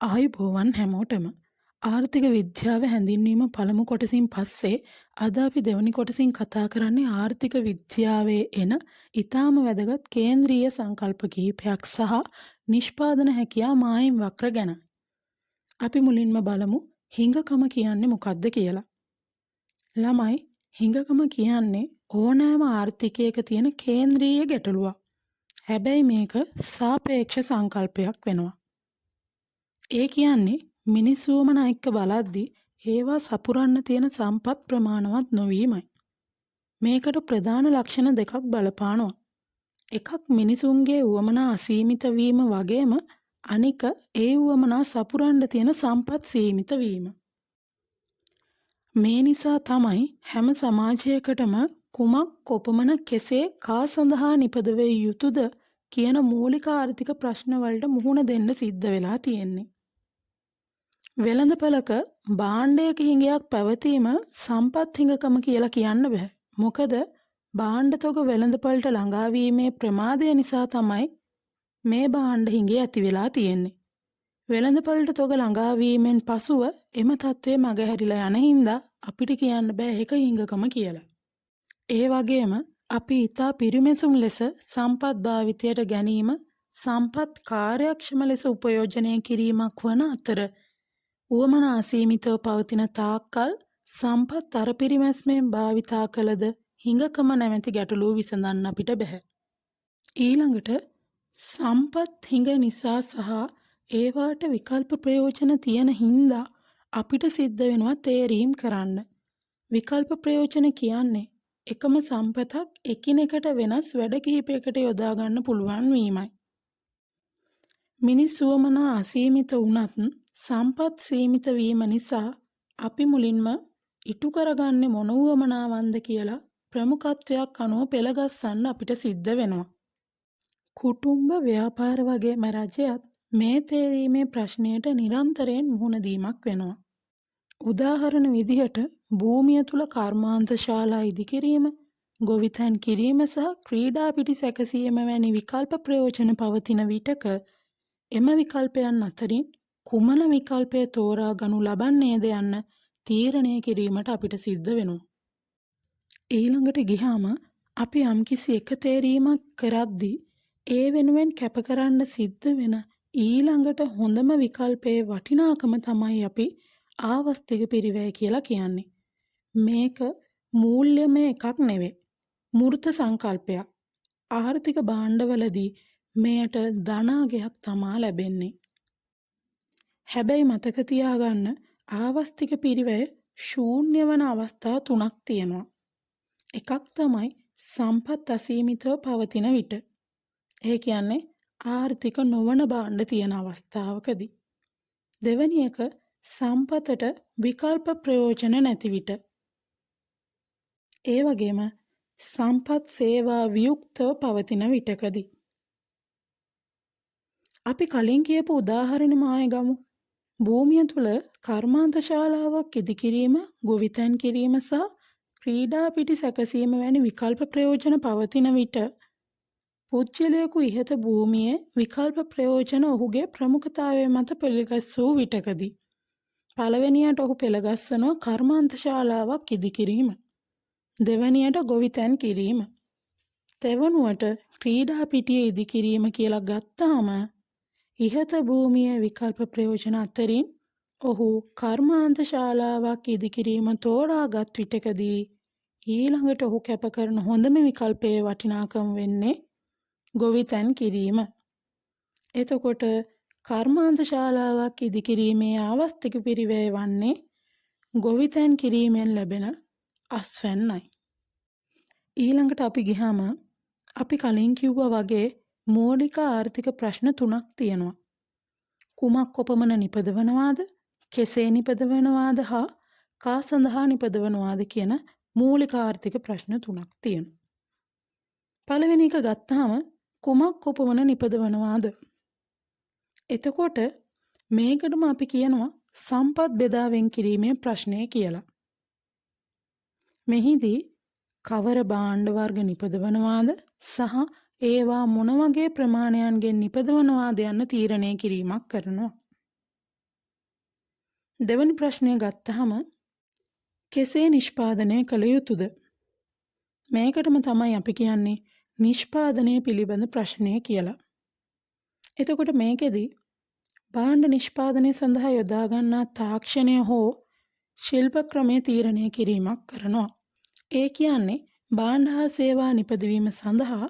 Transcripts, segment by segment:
ආයුබෝවන් හැමෝටම. ආර්ථික විද්‍යාව හැඳින්වීම පළමු කොටසින් පස්සේ අද අපි දෙවනි කොටසින් කතා කරන්නේ ආර්ථික විද්‍යාවේ එන ඉතාම වැදගත් කේන්ද්‍රීය සංකල්ප කිහිපයක් සහ නිෂ්පාදන හැකියා මායිම් වක්‍ර ගැන. අපි මුලින්ම බලමු හිඟකම කියන්නේ මොකක්ද කියලා. ළමයි, හිඟකම කියන්නේ ඕනෑම ආර්ථිකයක තියෙන කේන්ද්‍රීය ගැටලුවක්. හැබැයි මේක සාපේක්ෂ සංකල්පයක් වෙනවා. ඒ කියන්නේ මිනිස් උවමනා එක්ක බලද්දි ඒවා සපුරන්න තියෙන සම්පත් ප්‍රමාණවත් නොවීමයි. මේකට ප්‍රධාන ලක්ෂණ දෙකක් බලපානවා. එකක් මිනිසුන්ගේ උවමනා අසීමිත වීම වගේම අනික ඒ උවමනා සපුරන්න තියෙන සම්පත් සීමිත වීම. මේ නිසා තමයි හැම සමාජයකටම කුමක්, කොපමණ, කෙසේ, කා සඳහා නිපදවිය යුතුද කියන මූලික ආර්ථික ප්‍රශ්න වලට මුහුණ දෙන්න සිද්ධ වෙලා තියෙන්නේ. වෙළඳපළක භාණ්ඩයක හිඟයක් පැවතීම සම්පත් හිඟකම කියලා කියන්න බෑ. මොකද භාණ්ඩ තොග වෙළඳපළට ළඟා වීමේ ප්‍රමාදය නිසා තමයි මේ භාණ්ඩ හිඟය ඇති වෙලා තියෙන්නේ. වෙළඳපළට තොග ළඟා වීමෙන් පසුව එම තත්ත්වය මගහැරිලා යන හින්දා අපිට කියන්න බෑ ඒක හිඟකම කියලා. ඒ වගේම අපි ඉතා පිරිමැසුම් ලෙස සම්පත් භාවිතයට ගැනීම සම්පත් කාර්යක්ෂම ලෙස උපයෝජනය කිරීමක් වන අතර, උවමනා අසීමිතව පවතින තාක්කල් සම්පත් අර පිරිමැස්මෙන් භාවිතා කළද හිඟකම නැමැති ගැටලුව විසඳන්න අපිට බැහැ. ඊළඟට සම්පත් හිඟ නිසා සහ ඒවාට විකල්ප ප්‍රයෝජන තියෙන හින්දා අපිට සිද්ධ වෙනවා තේරීම් කරන්න. විකල්ප ප්‍රයෝජන කියන්නේ එකම සම්පතක් එකිනෙකට වෙනස් වැඩ කිහිපයකට යොදා ගන්න පුළුවන් වීමයි. මිනිස් උවමනා අසීමිත වුණත් සම්පත් සීමිත වීම නිසා අපි මුලින්ම ඉටු කරගන්නේ මොන උවමනාවන්ද කියලා ප්‍රමුඛත්වයක් අනුව පෙළගස්සන්න අපිට සිද්ධ වෙනවා. කුටුම්බ, ව්‍යාපාර වගේම රජයත් මේ තේරීමේ ප්‍රශ්නයට නිරන්තරයෙන් මුහුණ දීමක් වෙනවා. උදාහරණ විදිහට භූමිය තුළ කර්මාන්ත ශාලා ඉදිකිරීම, ගොවිතැන් කිරීම සහ ක්‍රීඩා පිටි සැකසීම වැනි විකල්ප ප්‍රයෝජන පවතින විටක එම විකල්පයන් අතරින් කුමන විකල්පය තෝරා ගනු ලබන්නේද යන්න තීරණය කිරීමට අපිට සිද්ධ වෙනවා. ඊළඟට ගිහාම අපි යම්කිසි එක තේරීමක් කරද්දී ඒ වෙනුවෙන් කැප කරන්න සිද්ධ වෙන ඊළඟට හොඳම විකල්පයේ වටිනාකම තමයි අපි ආවස්තික පිරිවැය කියලා කියන්නේ. මේක මූල්‍යමය එකක් නෙවෙයි. මූර්ත සංකල්පයක්. ආර්ථික භාණ්ඩවලදී මෙයට ධනාගයක් තමා ලැබෙන්නේ. හැබැයි මතක තියාගන්න, ආවස්තික පිරිවැය ශූන්‍ය වන අවස්ථා තුනක් තියෙනවා. එකක් තමයි සම්පත් අසීමිතව පවතින විට. ඒ කියන්නේ ආර්ථික නොවන භාණ්ඩ තියෙන අවස්ථාවකදී. දෙවැනි එක සම්පතට විකල්ප ප්‍රයෝජන නැති විට. ඒ වගේම සම්පත් සේවා වියුක්තව පවතින විටකදී. අපි කලින් කියපු උදාහරණෙම ආයෙ ගමු. භූමිය තුළ කර්මාන්ත ශාලාවක් ඉදිකිරීම, ගොවිතැන් කිරීම සහ ක්‍රීඩා පිටි සැකසීම වැනි විකල්ප ප්‍රයෝජන පවතින විට පුද්ගලයෙකු ඉහත භූමියේ විකල්ප ප්‍රයෝජන ඔහුගේ ප්‍රමුඛතාවය මත පෙළගැස්සූ විටකදී පළවෙනියට ඔහු පෙළගස්සනවා කර්මාන්ත ශාලාවක් ඉදිකිරීම. දෙවැනියට ගොවිතැන් කිරීම. තෙවනුවට ක්‍රීඩා පිටිය ඉදිකිරීම කියලා ගත්තාම, ඉහත භූමියේ විකල්ප ප්‍රයෝජන අතරින් ඔහු කර්මාන්ත ශාලාවක් ඉදිකිරීම තෝරාගත් විටකදී ඊළඟට ඔහු කැප කරන හොඳම විකල්පයේ වටිනාකම වෙන්නේ ගොවිතැන් කිරීම. එතකොට කර්මාන්ත ශාලාවක් ඉදිකිරීමේ ආවස්තික පිරිවැය වන්නේ ගොවිතැන් කිරීමෙන් ලැබෙන අස්වැන්නයි. ඊළඟට අපි ගිහාම අපි කලින් කිව්වා වගේ මූලික ආර්ථික ප්‍රශ්න තුනක් තියෙනවා. කුමක් කොපමණ නිපදවනවාද, කෙසේ නිපදවනවාද හා කා සඳහා නිපදවනවාද කියන මූලික ආර්ථික ප්‍රශ්න තුනක් තියෙනවා. පළවෙනි එක ගත්තාම කුමක් කොපමණ නිපදවනවාද? එතකොට මේකටම අපි කියනවා සම්පත් බෙදා වෙන් කිරීමේ ප්‍රශ්නය කියලා. මෙහිදී කවර භාණ්ඩ වර්ග නිපදවනවාද සහ ඒවා මොන වගේ ප්‍රමාණයන්ගෙන් නිපදවනවාද යන්න තීරණය කිරීමක් කරනවා. දෙවැනි ප්‍රශ්නය ගත්තහම කෙසේ නිෂ්පාදනය කළ යුතුද? මේකටම තමයි අපි කියන්නේ නිෂ්පාදනය පිළිබඳ ප්‍රශ්නය කියලා. එතකොට මේකෙදි භාණ්ඩ නිෂ්පාදනය සඳහා යොදා ගන්නා තාක්ෂණය හෝ ශිල්ප ක්‍රමය තීරණය කිරීමක් කරනවා. ඒ කියන්නේ භාණ්ඩ හා සේවා නිපදවීම සඳහා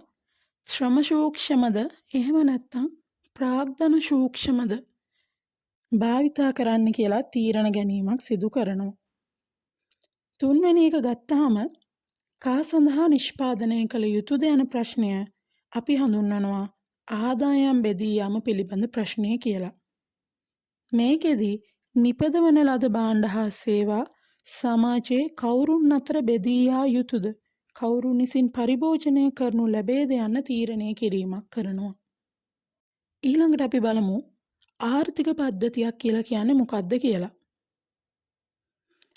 ශ්‍රම සූක්ෂමද එහෙම නැත්නම් ප්‍රාග්ධන සූක්ෂමද භාවිතා කරන්න කියලා තීරණ ගැනීමක් සිදු කරනවා. තුන්වෙනි එක ගත්තාම කා සඳහා නිෂ්පාදනය කළ යුතුද යන ප්‍රශ්නය අපි හඳුන්වනවා ආදායම් බෙදී යාම පිළිබඳ ප්‍රශ්නය කියලා. මේකෙදි නිපදවන ලද භාණ්ඩ හා සේවා සමාජයේ කවුරුන් අතර බෙදී යා යුතුද, කවුරුන් විසින් පරිභෝජනය කරනු ලැබේද යන්න තීරණය කිරීමක් කරනවා. ඊළඟට අපි බලමු ආර්ථික පද්ධතියක් කියලා කියන්නේ මොකක්ද කියලා.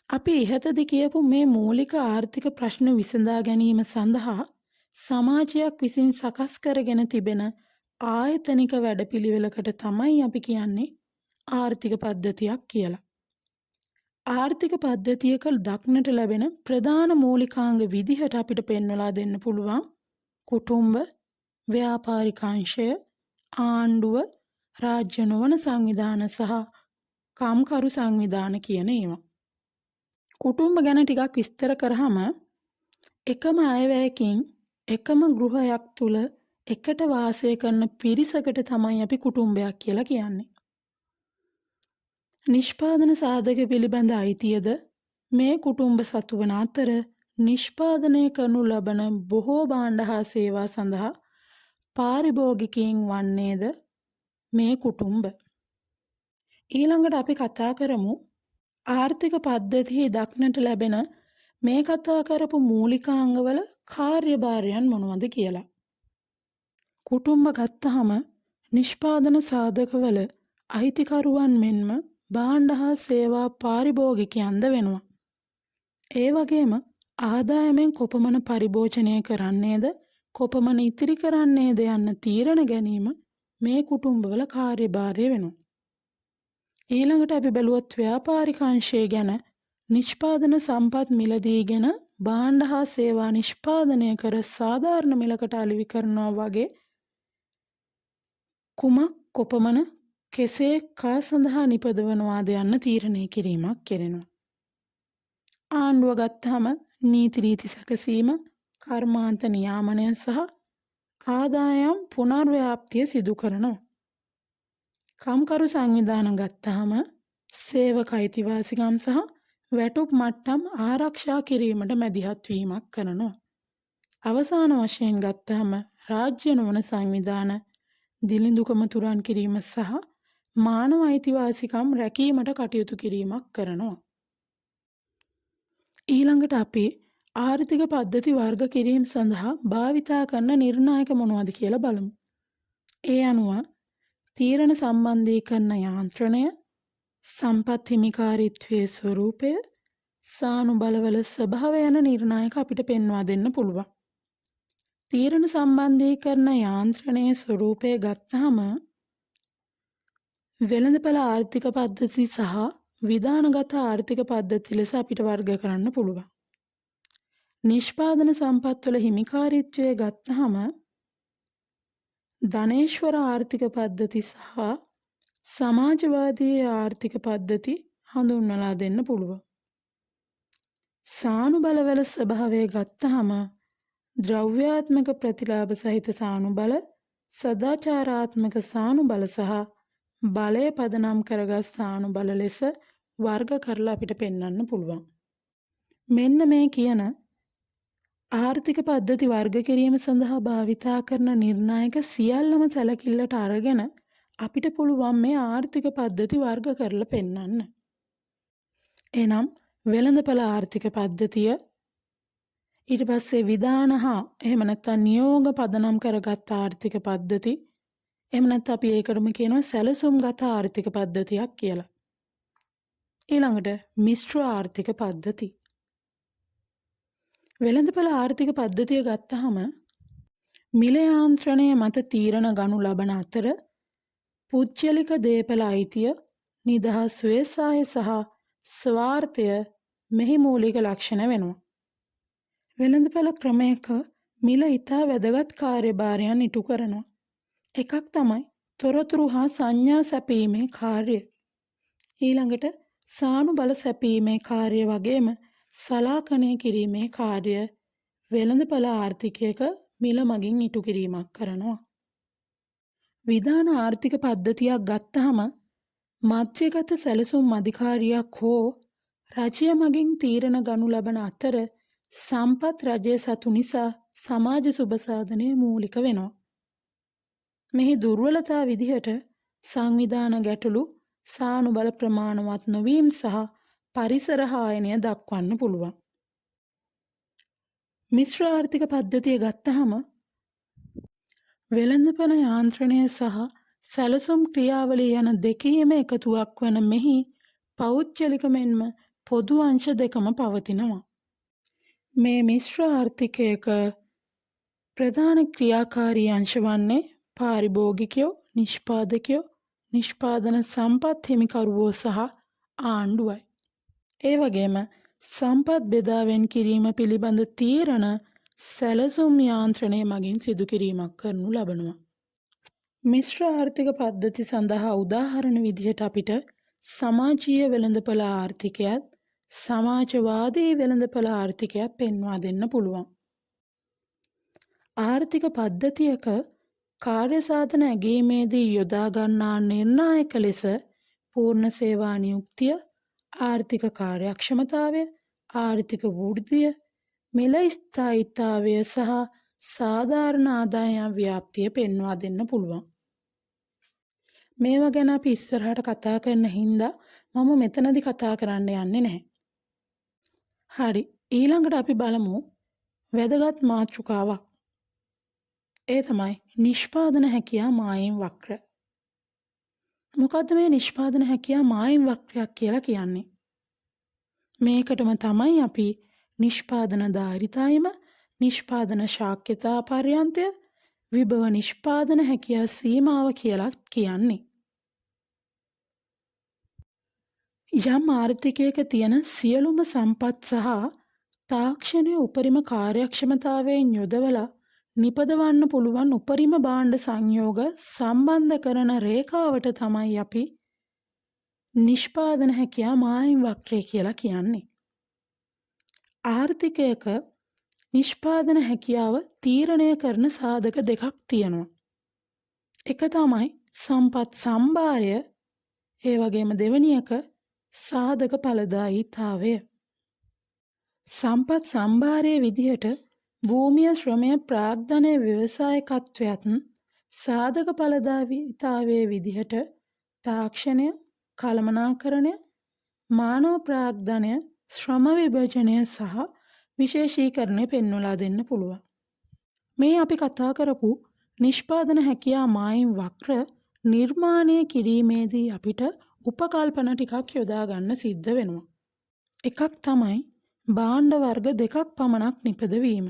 අපි ඉහතදී කියපු මේ මූලික ආර්ථික ප්‍රශ්න විසඳා ගැනීම සඳහා සමාජයක් විසින් සකස් කරගෙන තිබෙන ආයතනික වැඩපිළිවෙලකට තමයි අපි කියන්නේ ආර්ථික පද්ධතියක් කියලා. ආර්ථික පද්ධතියක දක්නට ලැබෙන ප්‍රධාන මූලිකාංග විදිහට අපිට පෙන්වලා දෙන්න පුළුවන් කුටුම්බ, ව්‍යාපාරික අංශය, ආණ්ඩුව, රාජ්‍ය නොවන සංවිධාන සහ කම්කරු සංවිධාන කියන ඒවා. කුටුම්බ ගැන ටිකක් විස්තර කරාම එකම අයවැයකින් එකම ගෘහයක් තුල එකට වාසය කරන පිරිසකට තමයි අපි කුටුම්බයක් කියලා කියන්නේ. නිෂ්පාදන සාධක පිළිබඳ අයිතියද මේ කුටුම්බ සතු වන අතර නිෂ්පාදනය කරනු ලබන බොහෝ භාණ්ඩ හා සේවා සඳහා පාරිභෝගිකයින් වන්නේද මේ කුටුම්බ. ඊළඟට අපි කතා කරමු ආර්ථික පද්ධතියේ දක්නට ලැබෙන මේ කතා කරපු මූලිකාංගවල කාර්යභාරයන් මොනවද කියලා. කුටුම්බ ගත්තහම නිෂ්පාදන සාධකවල අයිතිකරුවන් මෙන්ම භාණ්ඩ හා සේවා පාරිභෝගිකයන්ද වෙනවා. ඒ වගේම ආදායමෙන් කොපමණ පරිභෝජනය කරන්නේද, කොපමණ ඉතිරි කරන්නේද යන්න තීරණ ගැනීම මේ කුටුම්බවල කාර්යභාරය වෙනවා. ඊළඟට අපි බැලුවොත් ව්‍යාපාරික අංශය ගැන නිෂ්පාදන සම්පත් මිලදීගෙන භාණ්ඩ හා සේවා නිෂ්පාදනය කර සාධාරණ මිලකට අලෙවි කරනවා වගේ කුමක් කොපමණ කෙසේ කා සඳහා නිපදවනවාද යන්න තීරණය කිරීමක් කෙරෙනවා. ආණ්ඩුව ගත්තාම නීති රීති සැකසීම, කර්මාන්ත නියාමනය සහ ආදායම් පුනර්ව්‍යාප්තිය සිදු කරනවා. කම්කරු සංවිධාන ගත්තාම සේවක අයිතිවාසිකම් සහ වැටුප් මට්ටම් ආරක්ෂා කිරීමට මැදිහත් වීමක් කරනවා. අවසාන වශයෙන් ගත්තාම රාජ්‍ය නොවන සංවිධාන දිලිඳුකම තුරන් කිරීම සහ මානව අයිතිවාසිකම් රැකීමට කටයුතු කිරීමක් කරනවා. ඊළඟට අපි ආර්ථික පද්ධති වර්ග කිරීම සඳහා භාවිතා කරන නිර්ණායක මොනවද කියලා බලමු. ඒ අනුව තීරණ සම්බන්ධීකරණ යාන්ත්‍රණය, සම්පත් හිමිකාරීත්වයේ ස්වරූපය, සානුබලවල ස්වභාවය යන නිර්ණායක අපිට පෙන්වා දෙන්න පුළුවන්. තීරණ සම්බන්ධීකරණ යාන්ත්‍රණයේ ස්වරූපය ගත්තාම වෙළඳපළ ආර්ථික පද්ධති සහ විධානගත ආර්ථික පද්ධති ලෙස අපිට වර්ග කරන්න පුළුවන්. නිෂ්පාදන සම්පත්වල හිමිකාරීත්වය ගත්තාම ධනේශ්වර ආර්ථික පද්ධති සහ සමාජවාදී ආර්ථික පද්ධති හඳුන්වලා දෙන්න පුළුවන්. සානුබලවල ස්වභාවය ගත්තාම ද්‍රව්‍යාත්මක ප්‍රතිලාභ සහිත සානුබල, සදාචාරාත්මක සානුබල සහ බලය පදනම් කරගත් සානුබල ලෙස වර්ග කරලා අපිට පෙන්වන්න පුළුවන්. මෙන්න මේ කියන ආර්ථික පද්ධති වර්ග කිරීම සඳහා භාවිතා කරන නිර්ණායක සියල්ලම සැලකිල්ලට අරගෙන අපිට පුළුවන් මේ ආර්ථික පද්ධති වර්ග කරලා පෙන්වන්න. එනම් වෙළඳපළ ආර්ථික පද්ධතිය, ඊට පස්සේ විධාන හා එහෙම නැත්නම් නියෝග පදනම් කරගත් ආර්ථික පද්ධති, එහෙම නැත්නම් අපි ඒකටම කියනවා සැලසුම්ගත ආර්ථික පද්ධතියක් කියලා. ඊළඟට මිශ්‍ර ආර්ථික පද්ධති. වෙළඳපළ ආර්ථික පද්ධතිය ගත්තහම මිල යාන්ත්‍රණය මත තීරණ ගනු ලබන අතර පුද්ගලික දේපළ අයිතිය නිදහස් ව්‍යවසාය සහ ස්වාර්ථය මෙහි මූලික ලක්ෂණ වෙනවා. වෙළඳපළ ක්‍රමයක මිල ඉතා වැදගත් කාර්යභාරයන් ඉටු කරනවා. එකක් තමයි තොරතුරු හා සංඥා සැපයීමේ කාර්යය. ඊළඟට සානුබල සැපයීමේ කාර්ය වගේම සලාකනය කිරීමේ කාර්ය වෙළඳපළ ආර්ථිකයක මිල මගින් ඉටු කිරීමක් කරනවා. විධාන ආර්ථික පද්ධතියක් ගත්තහම මධ්‍යගත සැලසුම් අධිකාරියක් හෝ රජය මගින් තීරණ ගනු ලබන අතර සම්පත් රජය සතු නිසා සමාජ සුබ සාධනය මූලික වෙනවා. මෙහි දුර්වලතා විදිහට සංවිධාන ගැටලු, සානුබල ප්‍රමාණවත් නොවීම සහ පරිසර හායනය දක්වන්න පුළුවන්. මිශ්‍ර ආර්ථික පද්ධතිය ගත්තහම වෙළඳපළ යාන්ත්‍රණය සහ සැලසුම් ක්‍රියාවලිය යන දෙකේම එකතුවක් වන මෙහි පෞද්ගලික මෙන්ම පොදු අංශ දෙකම පවතිනවා. මේ මිශ්‍ර ආර්ථිකයක ප්‍රධාන ක්‍රියාකාරී අංශ වන්නේ පාරිභෝගිකයෝ, නිෂ්පාදකයෝ, නිෂ්පාදන සම්පත් හිමිකරුවෝ සහ ආණ්ඩුවයි. ඒ වගේම සම්පත් බෙදා වෙන් කිරීම පිළිබඳ තීරණ සැලසුම් යාන්ත්‍රණය මගින් සිදු කිරීමක් කරනු ලබනවා. මිශ්‍ර ආර්ථික පද්ධති සඳහා උදාහරණ විදිහට අපිට සමාජීය වෙළඳපළ ආර්ථිකයත් සමාජවාදී වෙළඳපළ ආර්ථිකයත් පෙන්වා දෙන්න පුළුවන්. ආර්ථික පද්ධතියක කාර්ය සාධන ඇගීමේදී යොදා ගන්නා නිර්ණායක ලෙස පූර්ණ සේවා නියුක්තිය, ආර්ථික කාර්යක්ෂමතාවය, ආර්ථික වෘද්ධිය, මිල ස්ථායීතාවය සහ සාධාරණ ආදායම් ව්‍යාප්තිය පෙන්වා දෙන්න පුළුවන්. මේවා ගැන අපි ඉස්සරහට කතා කරන හින්දා මම මෙතනදි කතා කරන්න යන්නේ නැහැ. හරි, ඊළඟට අපි බලමු වැදගත් මාතෘකාවක්. ඒ තමයි නිෂ්පාදන හැකියා මායිම් වක්‍ර. මොකද්ද මේ නිෂ්පාදන හැකියා මායිම් වක්‍රයක් කියලා කියන්නේ? මේකටම තමයි අපි නිෂ්පාදන ධාරිතායිම, නිෂ්පාදන ශාක්‍යතා පර්යන්තය, විභව නිෂ්පාදන හැකියා සීමාව කියලා කියන්නේ. යම් ආර්ථිකයක තියෙන සියලුම සම්පත් සහ තාක්ෂණය උපරිම කාර්යක්ෂමතාවයෙන් යොදවලා නිපදවන්න පුළුවන් උපරිම භාණ්ඩ සංයෝග සම්බන්ධ කරන රේඛාවට තමයි අපි නිෂ්පාදන හැකියා මායිම් වක්‍රය කියලා කියන්නේ. ආර්ථිකයක නිෂ්පාදන හැකියාව තීරණය කරන සාධක දෙකක් තියෙනවා. එක තමයි සම්පත් සම්භාරය, ඒ වගේම දෙවෙනි එක සාධක ඵලදායීතාවය. සම්පත් සම්භාරයේ විදිහට භූමිය, ශ්‍රමය, ප්‍රාග්ධනය, ව්‍යවසායකත්වයත් සාධක ඵලදායීතාවයේ විදිහට තාක්ෂණය, කළමනාකරණය, මානව ප්‍රාග්ධනය, ශ්‍රම විභජනය සහ විශේෂීකරණය පෙන්වලා දෙන්න පුළුවන්. මේ අපි කතා කරපු නිෂ්පාදන හැකියා මායිම් වක්‍ර නිර්මාණය කිරීමේදී අපිට උපකල්පන ටිකක් යොදා ගන්න සිද්ධ වෙනවා. එකක් තමයි භාණ්ඩ වර්ග දෙකක් පමණක් නිපදවීම.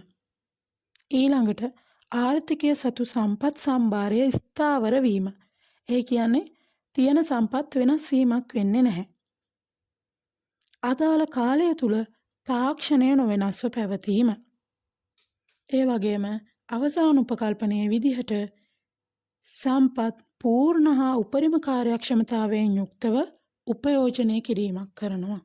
ඊළඟට ආර්ථිකය සතු සම්පත් සම්භාරය ස්ථාවර වීම. ඒ කියන්නේ තියෙන සම්පත් වෙනස් වීමක් වෙන්නේ නැහැ. අදාළ කාලය තුල තාක්ෂණය නොවෙනස්ව පැවතීම. ඒ වගේම අවසාන උපකල්පනයේ විදිහට සම්පත් පූර්ණ හා උපරිම කාර්යක්ෂමතාවයෙන් යුක්තව උපයෝජනය කිරීමක් කරනවා.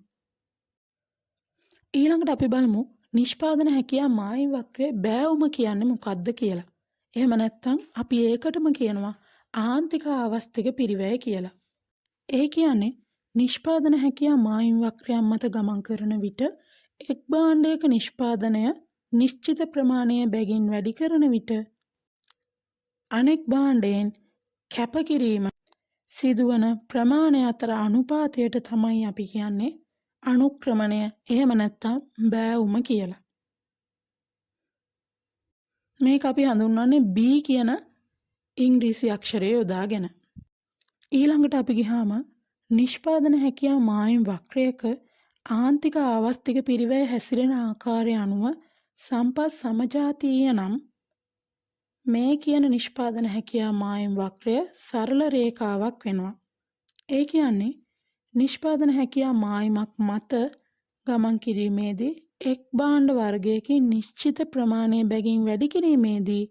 ඊළඟට අපි බලමු නිෂ්පාදන හැකියා මායිම් වක්‍රයේ බෑවුම කියන්නේ මොකද්ද කියලා. එහෙම නැත්නම් අපි ඒකටම කියනවා ආන්තික ආවස්තික පිරිවැය කියලා. ඒ කියන්නේ නිෂ්පාදන හැකියා මායිම් වක්‍රයන් මත ගමන් කරන විට එක් භාණ්ඩයක නිෂ්පාදනය නිශ්චිත ප්‍රමාණය බැගින් වැඩි කරන විට අනෙක් භාණ්ඩයෙන් කැපකිරීම සිදුවන ප්‍රමාණය අතර අනුපාතයට තමයි අපි කියන්නේ අනුක්‍රමණය, එහෙම නැත්නම් බෑවුම කියලා. මේක අපි හඳුන්වන්නේ B කියන ඉංග්‍රීසි අක්ෂරය යොදාගෙන. ඊළඟට අපි ගිහාම නිෂ්පාදන හැකියා මායිම් වක්‍රයක ආන්තික ආවස්තික පිරිවැය හැසිරෙන ආකාරය අනුව සම්පත් සමජාතීය නම් මේ කියන නිෂ්පාදන හැකියා මායිම් වක්‍රය සරල රේඛාවක් වෙනවා. ඒ කියන්නේ නිෂ්පාදන හැකියා මායිමක් මත ගමන් කිරීමේදී එක් භාණ්ඩ වර්ගයකින් නිශ්චිත ප්‍රමාණය බැගින් වැඩි කිරීමේදී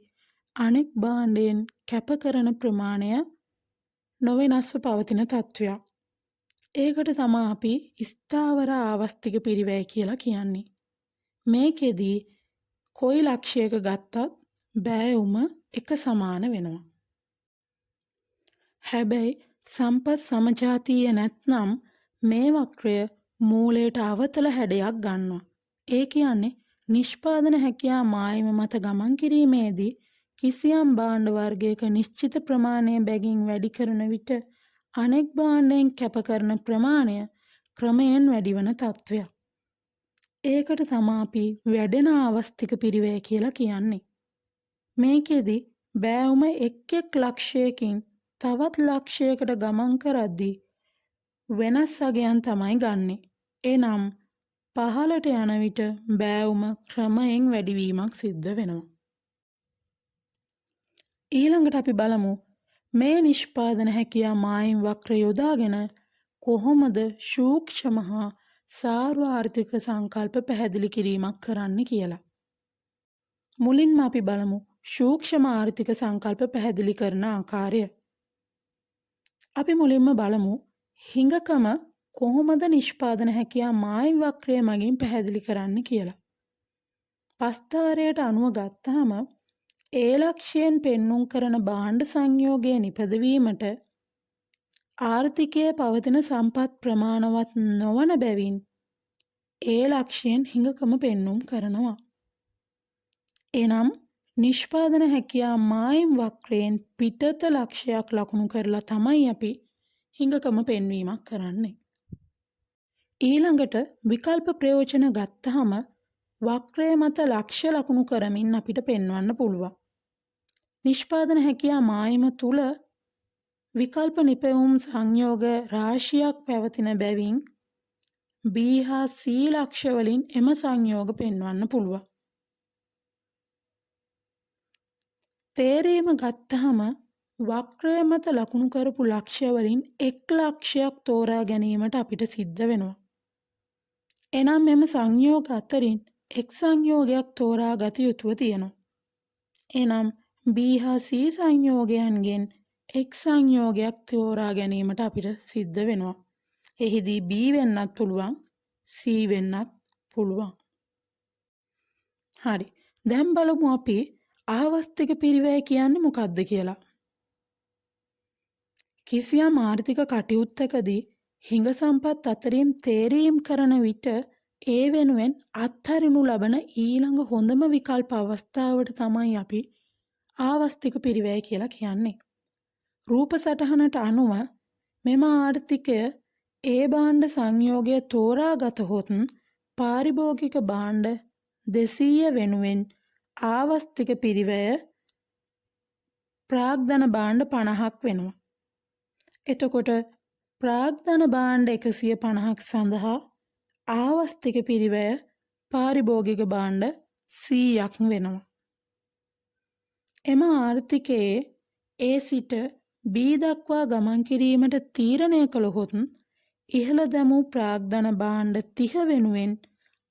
අනෙක් භාණ්ඩයෙන් කැප කරන ප්‍රමාණය නොවෙනස්ව පවතින තත්ත්වයක්. ඒකට තමා අපි ස්ථාවර ආවස්තික පිරිවැය කියලා කියන්නේ. මේකෙදී කොයි ලක්ෂයක ගත්තත් බෑවුම එක සමාන වෙනවා. හැබැයි සම්පත් සමජාතීය නැත්නම් මේ වක්‍රය මූලයට අවතල හැඩයක් ගන්නවා. ඒ කියන්නේ නිෂ්පාදන හැකියා මායිම මත ගමන් කිරීමේදී කිසියම් භාණ්ඩ වර්ගයක නිශ්චිත ප්‍රමාණය බැගින් වැඩි කරන විට අනෙක් භාණ්ඩයෙන් කැප කරන ප්‍රමාණය ක්‍රමයෙන් වැඩිවන තත්ත්වයක්. ඒකට තමා අපි වැඩෙන ආවස්තික පිරිවැය කියලා කියන්නේ. මේකෙදි බෑවුම එක් එක් ලක්ෂයකින් තවත් ලක්ෂයකට ගමන් කරද්දී වෙනස් අගයන් තමයි ගන්නෙ. එනම් පහළට යන විට බෑවුම ක්‍රමයෙන් වැඩිවීමක් සිද්ධ වෙනවා. ඊළඟට අපි බලමු මේ නිෂ්පාදන හැකියා මායිම් වක්‍ර යොදාගෙන කොහොමද සූක්ෂම හා සාර්වාර්ථික සංකල්ප පැහැදිලි කිරීමක් කරන්න කියලා. මුලින්ම අපි බලමු සූක්ෂම ආර්ථික සංකල්ප පැහැදිලි කරන ආකාරය. අපි මුලින්ම බලමු හිඟකම කොහොමද නිෂ්පාදන හැකියා මායිම් වක්‍රය මගින් පැහැදිලි කරන්න කියලා. පස්තාරයට අනුව ගත්තාම ඒ ලක්ෂයෙන් පෙන්නුම් කරන භාණ්ඩ සංයෝගය නිපදවීමට ආර්ථිකයේ පවතින සම්පත් ප්‍රමාණවත් නොවන බැවින් ඒ ලක්ෂයෙන් හිඟකම පෙන්නුම් කරනවා. එනම් නිෂ්පාදන හැකියා මායිම් වක්‍රයෙන් පිටත ලක්ෂයක් ලකුණු කරලා තමයි අපි හිඟකම පෙන්වීමක් කරන්නේ. ඊළඟට විකල්ප ප්‍රයෝජන ගත්තහම වක්‍රය මත ලක්ෂ්‍ය ලකුණු කරමින් අපිට පෙන්වන්න පුළුවන්. නිෂ්පාදන හැකියා මායිම තුල විකල්ප නිපැයුම් සංයෝග රාශියක් පැවතින බැවින් B හා C ලක්ෂ්‍ය වලින් එම සංයෝග පෙන්වන්න පුළුවන්. තේරීම ගත්තහම වක්‍රය මත ලකුණු කරපු ලක්ෂ්‍ය වලින් එක් ලක්ෂ්‍යයක් තෝරා ගැනීමට අපිට සිද්ධ වෙනවා. එනම් මෙම සංයෝග අතරින් එක් සංයෝගයක් තෝරා ගත යුතුව තියෙනවා. එනම් B හා C සංයෝගයන්ගෙන් එක් සංයෝගයක් තෝරා ගැනීමට අපිට සිද්ධ වෙනවා. එහිදී B වෙන්නත් පුළුවන්, C වෙන්නත් පුළුවන්. හරි. දැන් බලමු අපි ආවස්තික පිරිවැය කියන්නේ මොකක්ද කියලා. කිසියම් ආර්ථික කටයුත්තකදී හිඟ සම්පත් අතරින් තේරීම් කරන විට ඒ වෙනුවෙන් අත්හරිනු ලබන ඊළඟ හොඳම විකල්ප අවස්ථාවට තමයි අපි ආවස්තික පිරිවැය කියලා කියන්නේ. රූප සටහනට අනුව මෙම ආර්ථිකය ඒ භාණ්ඩ සංයෝගය තෝරාගතහොත් පාරිභෝගික භාණ්ඩ 200 වෙනුවෙන් ආවස්තික පිරිවැය ප්‍රාග්ධන භාණ්ඩ 50ක් වෙනවා. එතකොට ප්‍රාග්ධන භාණ්ඩ 150ක් සඳහා ආවස්තික පිරිවැය පාරිභෝගික භාණ්ඩ 100ක් වෙනවා. එම ආර්ථිකයේ ඒ සිට B දක්වා ගමන් කිරීමට තීරණය කළහොත් ඉහළ දැමූ ප්‍රාග්ධන භාණ්ඩ 30 වෙනුවෙන්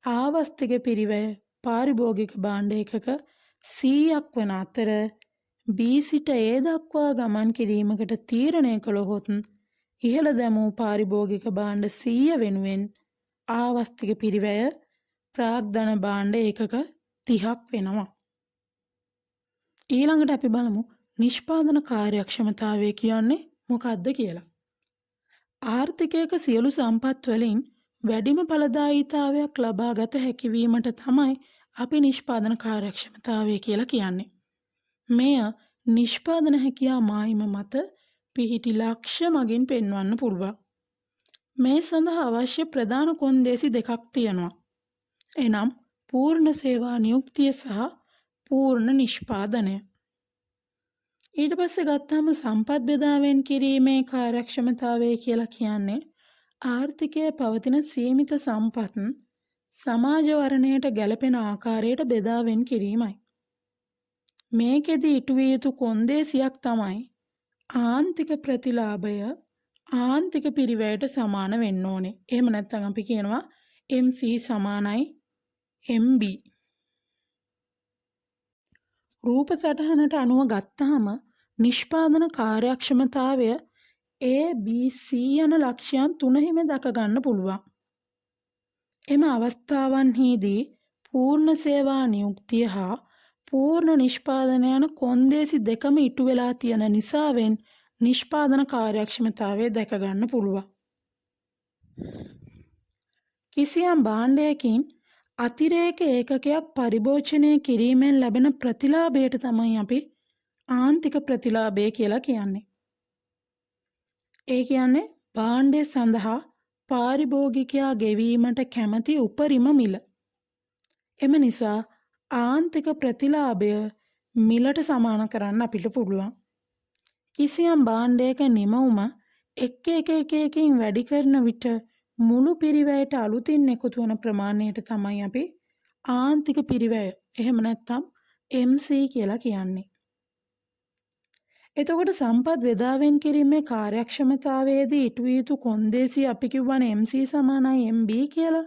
ආවස්තික පිරිවැය පාරිභෝගික භාණ්ඩ ඒකක 100ක් වන අතර B සිට A දක්වා ගමන් කිරීමකට තීරණය කළහොත් ඉහළ දැමූ පාරිභෝගික භාණ්ඩ 100 වෙනුවෙන් ආවස්තික පිරිවැය ප්‍රාග්ධන භාණ්ඩ ඒකක 30ක් වෙනවා. ඊළඟට අපි බලමු නිෂ්පාදන කාර්යක්ෂමතාවය කියන්නේ මොකක්ද කියලා. ආර්ථිකයක සියලු සම්පත් වලින් වැඩිම ඵලදායීතාවයක් ලබාගත හැකි වීමට තමයි අපි නිෂ්පාදන කාර්යක්ෂමතාවය කියලා කියන්නේ. මෙය නිෂ්පාදන හැකියා මායිම මත පිහිටි ලක්ෂ්‍ය මගින් පෙන්වන්න පුළුවන්. මේ සඳහා අවශ්‍ය ප්‍රධාන කොන්දේසි දෙකක් තියෙනවා. එනම් පූර්ණ සේවා නියුක්තිය සහ පූර්ණ නිෂ්පාදනය. ඊට පස්සේ ගත්තාම සම්පත් බෙදා වෙන් කිරීමේ කාර්යක්ෂමතාවය කියලා කියන්නේ ආර්ථිකයේ පවතින සීමිත සම්පත් සමාජ වර්ණයට ගැලපෙන ආකාරයට බෙදා වෙන් කිරීමයි. මේකෙදි ඉටු විය යුතු කොන්දේසියක් තමයි ආන්තික ප්‍රතිලාභය ආන්තික පිරිවැයට සමාන වෙන්න ඕනේ. එහෙම නැත්නම් අපි කියනවා MC සමානයි MB. රූප සටහනට අනුව ගත්තාම නිෂ්පාදන කාර්යක්ෂමතාවය A, B, C යන ලක්ෂ්‍යයන් තුනෙහිම දක ගන්න පුළුවන්. එම අවස්ථාවන්හිදී පූර්ණ සේවා නියුක්තිය හා පූර්ණ නිෂ්පාදනය යන කොන්දේසි දෙකම ඉටු වෙලා තියෙන නිසාවෙන් නිෂ්පාදන කාර්යක්ෂමතාවය දැක ගන්න පුළුවන්. කිසියම් භාණ්ඩයකින් අතිරේක ඒකකයක් පරිභෝජනය කිරීමෙන් ලැබෙන ප්‍රතිලාභයට තමයි අපි ආන්තික ප්‍රතිලාභය කියලා කියන්නේ. ඒ කියන්නේ භාණ්ඩය සඳහා පාරිභෝගිකයා ගෙවීමට කැමති උපරිම මිල. එම නිසා ආන්තික ප්‍රතිලාභය මිලට සමාන කරන්න අපිට පුළුවන්. කිසියම් භාණ්ඩයක නිමවුම එක් ඒකකයකින් වැඩි කරන විට මුළු පිරිවැයට අලුතින් එකතු වන ප්‍රමාණයට තමයි අපි ආන්තික පිරිවැය, එහෙම නැත්නම් MC කියලා කියන්නේ. එතකොට සම්පත් බෙදා වෙන් කිරීමේ කාර්යක්ෂමතාවයේදී ඉටු විය යුතු කොන්දේසි අපි කිව්වනේ MC සමානයි MB කියලා.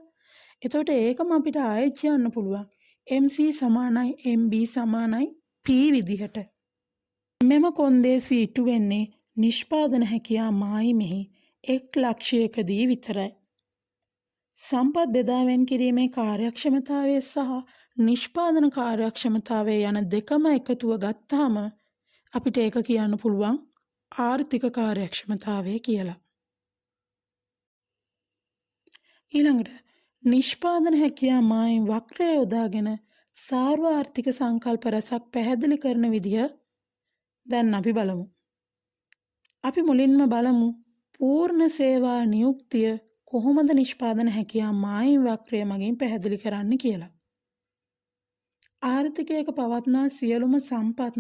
එතකොට ඒකම අපිට ආයෙත් කියන්න පුළුවන්. MC සමානයි MB සමානයි P විදිහට. මෙම කොන්දේසි ඉටු වෙන්නේ නිෂ්පාදන හැකියා මායිමෙහි එක් ලක්ෂයකදී විතරයි. සම්පත් බෙදා වෙන් කිරීමේ කාර්යක්ෂමතාවය සහ නිෂ්පාදන කාර්යක්ෂමතාවය යන දෙකම එකතුව ගත්තාම අපිට ඒක කියන්න පුළුවන් ආර්ථික කාර්යක්ෂමතාවය කියලා. ඊළඟට නිෂ්පාදන හැකියා මායිම් වක්‍රය යොදාගෙන සාර්වාර්ථික සංකල්ප රැසක් පැහැදිලි කරන විදිහ දැන් අපි බලමු. අපි මුලින්ම බලමු පූර්ණ සේවා නියුක්තිය කොහොමද නිෂ්පාදන හැකියා මායිම් වක්‍රය මගින් පැහැදිලි කරන්න කියලා. ආර්ථිකයක පවත්නා සියලුම සම්පත්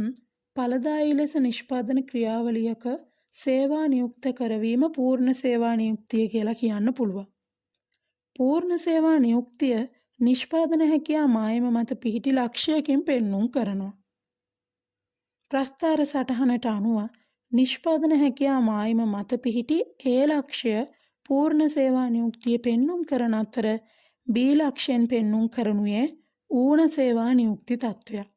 ඵලදායී ලෙස නිෂ්පාදන ක්‍රියාවලියක සේවා නියුක්ත කරවීම පූර්ණ සේවා නියුක්තිය කියලා කියන්න පුළුවන්. පූර්ණ සේවා නියුක්තිය නිෂ්පාදන හැකියා මායම මත පිහිටි ලක්ෂ්‍යයකින් පෙන්නුම් කරනවා. ප්‍රස්ථාර සටහනට අනුව නිෂ්පාදන හැකියා මායිම මත පිහිටි ඒ ලක්ෂ්‍ය පූර්ණ සේවා නියුක්තිය පෙන්නුම් කරන අතර B ලක්ෂයෙන් පෙන්නුම් කරනුයේ ඌන සේවා නියුක්ති තත්ත්වයක්.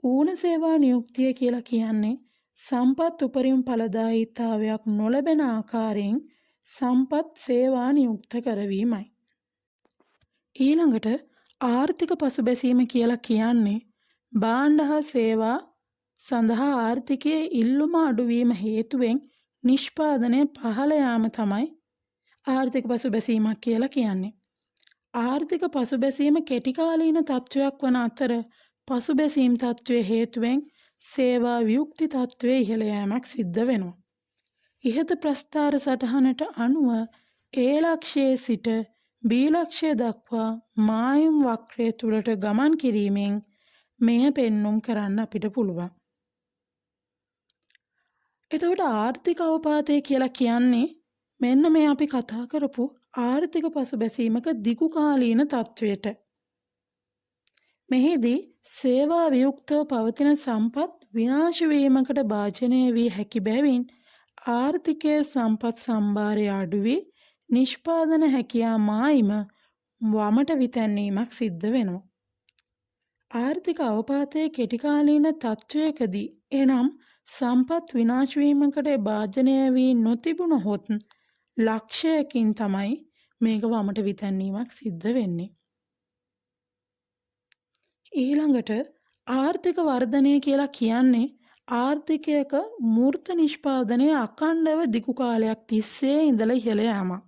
ඌන සේවා නියුක්තිය කියලා කියන්නේ සම්පත් උපරිම ඵලදායීතාවයක් නොලැබෙන ආකාරයෙන් සම්පත් සේවා නියුක්ත කරවීමයි. ඊළඟට ආර්ථික පසුබැසීම කියලා කියන්නේ භාණ්ඩ හා සේවා සඳහා ආර්ථිකයේ ඉල්ලුම අඩුවීම හේතුවෙන් නිෂ්පාදනය පහළ යාම තමයි ආර්ථික පසුබැසීමක් කියලා කියන්නේ. ආර්ථික පසුබැසීම කෙටි කාලීන තත්ත්වයක් වන අතර පසුබැසීම් තත්ත්වය හේතුවෙන් සේවා වියුක්ති තත්ත්වයේ ඉහළ යෑමක් සිද්ධ වෙනවා. ඉහත ප්‍රස්ථාර සටහනට අනුව ඒ ලක්ෂයේ සිට B ලක්ෂය දක්වා මායිම් වක්‍රය තුලට ගමන් කිරීමෙන් මෙය පෙන්නුම් කරන්න අපිට පුළුවන්. එතකොට ආර්ථික අවපාතය කියලා කියන්නේ මෙන්න මේ අපි කතා කරපු ආර්ථික පසුබැසීමක දිගු කාලීන තත්ත්වයට. මෙහිදී සේවා වියුක්තව පවතින සම්පත් විනාශ වීමකට භාජනය විය හැකි බැවින් ආර්ථිකයේ සම්පත් සම්භාරය අඩු වී නිෂ්පාදන හැකියා මායිම වමට විතැන්වීමක් සිද්ධ වෙනවා. ආර්ථික අවපාතයේ කෙටි කාලීන තත්ත්වයකදී එනම් සම්පත් විනාශ වීමකට භාජනය වී නොතිබුණහොත් ලක්ෂයකින් තමයි මේක වමට විතැන්වීමක් සිද්ධ වෙන්නේ. ඊළඟට ආර්ථික වර්ධනය කියලා කියන්නේ ආර්ථිකයක මූර්ත නිෂ්පාදනය අඛණ්ඩව දිගු කාලයක් තිස්සේ ඉඳලා ඉහළ යාමක්.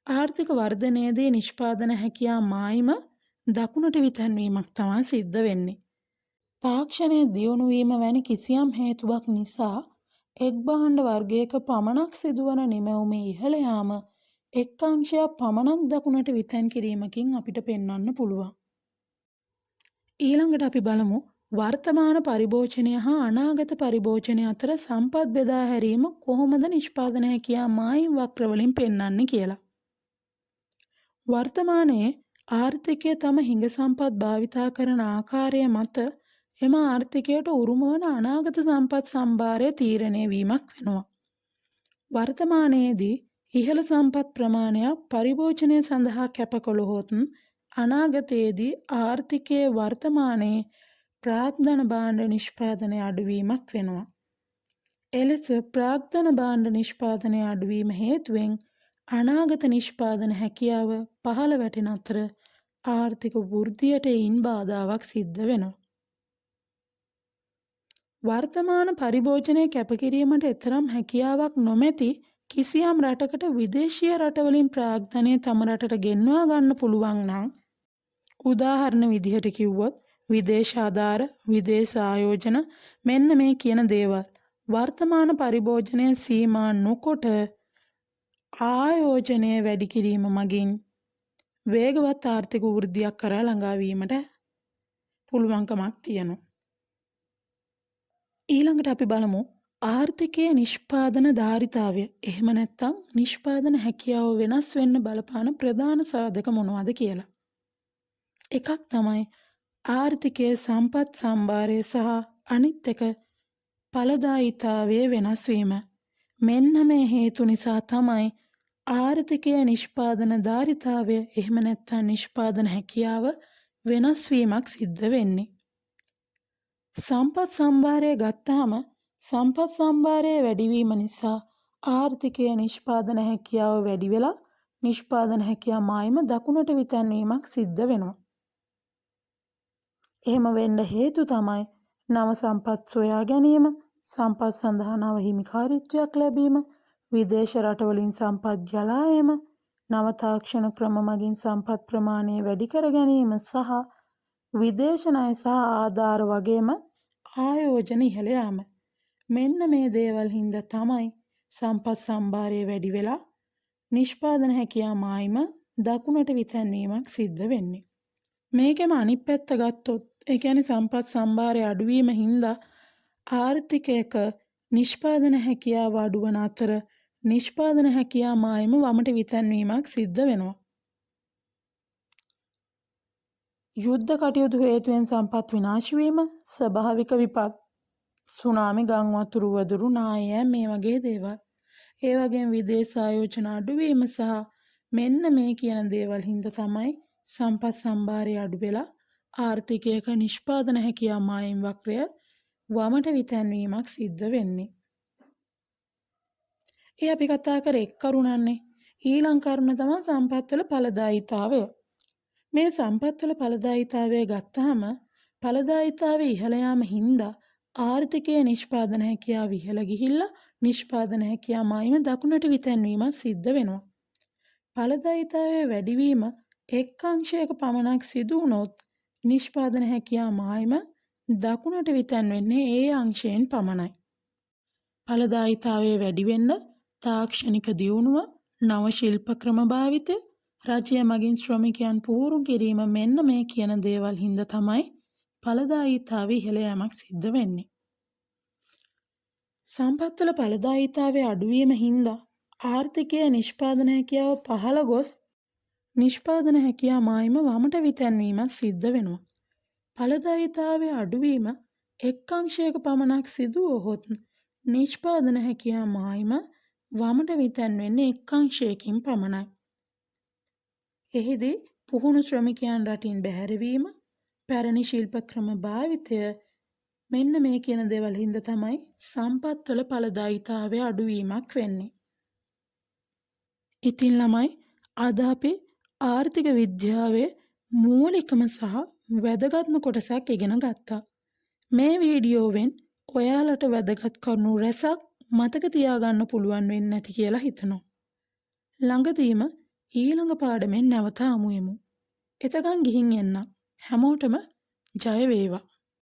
ආර්ථික වර්ධනයේදී නිෂ්පාදන හැකියා මායිම දකුණට විතැන්වීමක් තමයි සිද්ධ වෙන්නේ. තාක්ෂණය දියුණු වීම වැනි කිසියම් හේතුවක් නිසා එක් භාණ්ඩ වර්ගයක පමණක් සිදුවන නිමැවුමේ ඉහළ යාම එක් අංශයක් පමණක් දකුණට විතැන් කිරීමකින් අපිට පෙන්වන්න පුළුවන්. ඊළඟට අපි බලමු වර්තමාන පරිභෝජනය හා අනාගත පරිභෝජනය අතර සම්පත් බෙදා හැරීම කොහොමද නිෂ්පාදන හැකියා මායිම් වක්‍ර වලින් පෙන්වන්නේ කියලා. වර්තමානයේ ආර්ථිකය තම හිඟ සම්පත් භාවිතා කරන ආකාරය මත එම ආර්ථිකයට උරුම වන අනාගත සම්පත් සම්භාරය තීරණය වීමක් වෙනවා. වර්තමානයේදී ඉහළ සම්පත් ප්‍රමාණයක් පරිභෝජනය සඳහා කැප කළහොත් අනාගතයේදී ආර්ථිකයේ වර්තමානයේ ප්‍රාග්ධන භාණ්ඩ නිෂ්පාදනය අඩුවීමක් වෙනවා. එලෙස ප්‍රාග්ධන භාණ්ඩ නිෂ්පාදනය අඩුවීම හේතුවෙන් අනාගත නිෂ්පාදන හැකියාව පහළ වැටෙන අතර ආර්ථික වෘද්ධියට එයින් බාධාවක් සිද්ධ වෙනවා. වර්තමාන පරිභෝජනය කැපකිරීමට එතරම් හැකියාවක් නොමැති කිසියම් රටකට විදේශීය රටවලින් ප්‍රාග්ධනය තම රටට ගෙන්වා ගන්න පුළුවන් නම්, උදාහරණ විදිහට කිව්වොත් විදේශ ආධාර, විදේශ ආයෝජන මෙන්න මේ කියන දේවල් වර්තමාන පරිභෝජනය සීමා නොකොට ආයෝජනය වැඩි කිරීම මගින් වේගවත් ආර්ථික වෘද්ධියක් කරා ළඟා වීමට පුළුවන්කමක් තියෙනවා. ඊළඟට අපි බලමු ආර්ථිකයේ නිෂ්පාදන ධාරිතාවය, එහෙම නැත්නම් නිෂ්පාදන හැකියාව වෙනස් වෙන්න බලපාන ප්‍රධාන සාධක මොනවද කියලා. එකක් තමයි ආර්ථිකයේ සම්පත් සම්භාරය සහ අනිත් එක ඵලදායීතාවයේ වෙනස් වීම. මෙන්න මේ හේතු නිසා තමයි ආර්ථිකයේ නිෂ්පාදන ධාරිතාවය, එහෙම නැත්නම් නිෂ්පාදන හැකියාව වෙනස් වීමක් සිද්ධ වෙන්නේ. සම්පත් සම්භාරය ගත්තාම සම්පත් සම්භාරය වැඩිවීම නිසා ආර්ථිකයේ නිෂ්පාදන හැකියාව වැඩි වෙලා නිෂ්පාදන හැකියාව මායිම දකුණට විතැන්වීමක් සිද්ධ වෙනවා. එහෙම වෙන්න හේතු තමයි නව සම්පත් සොයා ගැනීම, සම්පත් සඳහා නව හිමිකාරීත්වයක් ලැබීම, විදේශ රටවලින් සම්පත් ගලා ඒම, නව තාක්ෂණ ක්‍රම මගින් සම්පත් ප්‍රමාණය වැඩි කර ගැනීම සහ විදේශ ණය සහ ආධාර වගේම ආයෝජන ඉහළ යාම. මෙන්න මේ දේවල් හින්දා තමයි සම්පත් සම්භාරය වැඩි වෙලා නිෂ්පාදන හැකියා මායිම දකුණට විතැන්වීමක් සිද්ධ වෙන්නේ. මේකෙම අනිත් පැත්ත ගත්තොත්, ඒ කියන්නේ සම්පත් සම්භාරය අඩුවීම හින්දා ආර්ථිකයක නිෂ්පාදන හැකියාව අඩුවන අතර නිෂ්පාදන හැකියා මායිම වමට විතැන්වීමක් සිද්ධ වෙනවා. යුද්ධ කටයුතු හේතුවෙන් සම්පත් විනාශ වීම, ස්වභාවික විපත්, සුනාමි, ගං වතුර, උවදුරු, නාය මේ වගේ දේවල්. ඒ වගේම විදේශ ආයෝජන අඩුවීම සහ මෙන්න මේ කියන දේවල් හින්දා තමයි සම්පත් සම්භාරය අඩු වෙලා ආර්ථිකයක නිෂ්පාදන හැකියා මායිම් වක්‍රය වමට විතැන්වීමක් සිද්ධ වෙන්නේ. ඒ අපි කතා කර එක් කරුණන්නේ. ඊළඟ කරුණ තමයි සම්පත්වල ඵලදායීතාවය. මේ සම්පත්වල ඵලදායීතාවය ගත්තාම ඵලදායීතාවය ඉහළ යාම හින්දා ආර්ථිකයේ නිෂ්පාදන හැකියාව ඉහළ ගිහිල්ලා නිෂ්පාදන හැකියාව මායිම දකුණට විතැන්වීමක් සිද්ධ වෙනවා. ඵලදායීතාවය වැඩිවීම එක් අංශයක පමණක් සිදු වුණොත් නිෂ්පාදන හැකියාව මායිම දකුණට විතැන් වෙන්නේ ඒ අංශයෙන් පමණයි. ඵලදායීතාවය වැඩි වෙන්න තාක්ෂණික දියුණුව, නව ශිල්ප ක්‍රම භාවිතය, රජය මගින් ශ්‍රමිකයන් පුහුණු කිරීම මෙන්න මේ කියන දේවල් හින්දා තමයි ඵලදායීතාවය ඉහළ යාමක් සිද්ධ වෙන්නේ. සම්පත්වල ඵලදායීතාවය අඩුවීම හින්දා ආර්ථිකයේ නිෂ්පාදන හැකියාව පහළ ගොස් නිෂ්පාදන හැකියාව මායිම වමට විතැන්වීමක් සිද්ධ වෙනවා. ඵලදායීතාවය අඩුවීම එක් අංශයක පමණක් සිදු වුවහොත් නිෂ්පාදන හැකියාව මායිම වමට විතැන් වෙන්නේ එක් අංශයකින් පමණයි. එහිදී පුහුණු ශ්‍රමිකයන් රටින් බැහැරවීම, පැරණි ශිල්ප ක්‍රම භාවිතය මෙන්න මේ කියන දේවල් හින්දා තමයි සම්පත්වල ඵලදායීතාවය අඩුවීමක් වෙන්නේ. ඉතින් ළමයි, අද අපි ආර්ථික විද්‍යාවේ මූලිකම සහ වැදගත්ම කොටසක් ඉගෙන ගත්තා. මේ වීඩියෝවෙන් ඔයාලට වැදගත් කරුණු රැසක් මතක තියාගන්න පුළුවන් වෙන්නේ නැති කියලා හිතනවා. ළඟදීම ඊළඟ පාඩමෙන් නැවත හමු වෙමු. එතකන් ගිහින් එන්න. හැමෝටම ජය වේවා.